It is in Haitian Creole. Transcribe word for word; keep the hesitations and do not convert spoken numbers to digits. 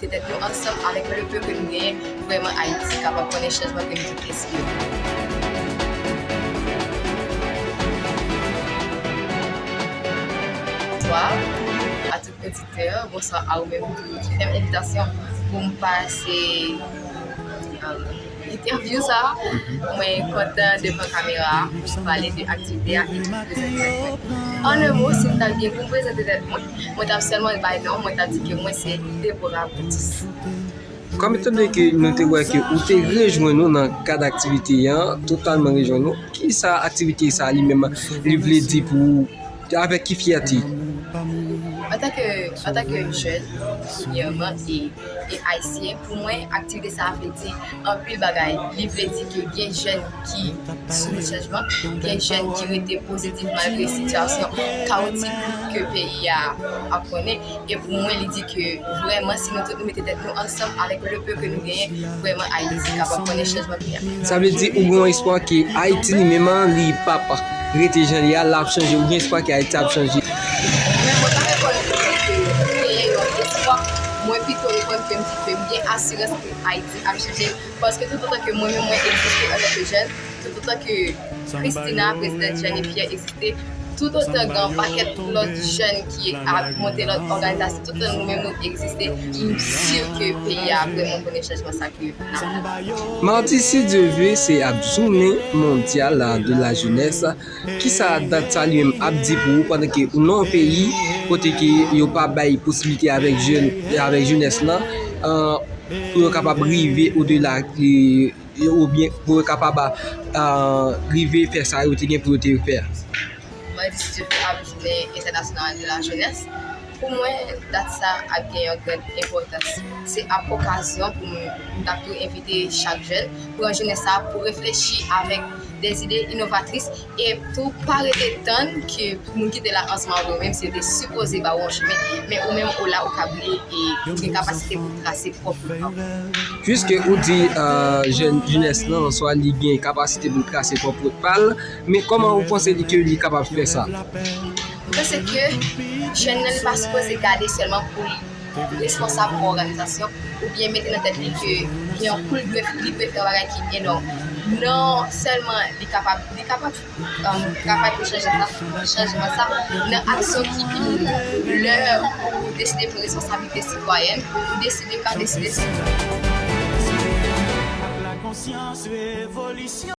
Tèt nou ansanm avèk le peu ke nou genyen, vrèman Ayiti kapab konnen chanjman ke nou tout espere. Bonswa a tout oditè, bonswa a ou menm tou ki fè m envitasyon pou m pase, um, entèvyou sa. Mwen kontan devan kamera a pou m pale de aktivite a e tou prezante tèt mwen. An en mo, si m ta gen pou m prezante tèt mwen, mwen t ap sèlman bay non, mwen t ap di ke mwen se Deborah Brutus. Kòm etan done ke nou te wè ke ou te rejwenn nou nan kad aktivite an, totalman rejwenn nou, kisa aktivite sa li menm li vle di pou ou, avèk ki fyète? Antanke, antanke jèn, premyèman, e, e ayisyen, pou mwen, aktivite sa a vle di anpil bagay. Li vle di ke gen jèn ki sou wout chanjman, gen jèn ki rete pozitif malgre sitiyasyon kawotik ke peyi a ap konnen. E pou mwen, li di ke vrèman, si nou tout nou mete tèt nou ansanm avèk le peu ke nou genyen, vrèman, Ayiti kapab konnen chanjman peyi a. Sa vle di ou gen yon espwa ke Ayiti li menm an, li p ap rete jan li a, l ap chanje. Ou gen espwa ke Ayiti ap chanje. Mwen menm, mwen pa rekonèt ke m genyen yon espwa. Mwen pito rekonèt ke m di ke m gen asirans ke Ayiti ap chanje. Paske toutotan ke mwen menm mwen egziste antanke jèn, toutotan ke Christina, prezidant Jeunes et Fiers, egziste, toutotan gen yon pakèt lòt jèn ki ap monte lòt òganizasyon, toutotan nou menm nou egziste, m si ke peyi a vrèman konnen chanjman sa ke n ap tann. Madi, si Dye vle, se ap jounen mondyal de la jeunesse. Kisa dat sa li menm ap di pou ou pandan ke ou nan yon peyi kote ke yo pa bay posiblite avèk jèn, avèk jenès lan, euh, pou yo kapab rive odela, e, e, oubyen pou yo kapab, ah, rive fè sa yo te gen pou yo te fè a? Mwen di si Dye vle ap jounen entènasyonal de la jenès. Pou mwen, dat sa ap gen yon gran enpòtans. Se ap okazyon pou m, m t ap tou envite chak jèn pran jounen sa pou reflechi avèk de ide inovatris e tou pa rete tann ke moun ki te la ansanm avè w menm si yo te sipoze ba w yon chemen, men ou menm ou la ou ka briye e ou gen kapasite pou trase pwòp wout pa w. Piske ou di, euh, jèn, jenès lan, answa, li gen kapasite pou l trase pwòp wout pa l, men kòman ou panse li ke li kapab fè sa? Mwen panse ke jèn nan li pa sipoze gade sèlman pou li responsab pou òganizasyon oubyen mete nan tèt li ke gen yon kou l dwe, li dwe fè yon bagay ki enòm. Non sèlman li kapab, li kapab, um, travay pou chanje sa, chanjman sa nan aksyon ki pi minimòm. Lè ou deside pran responsablite sitwayèn, ou deside ka deside.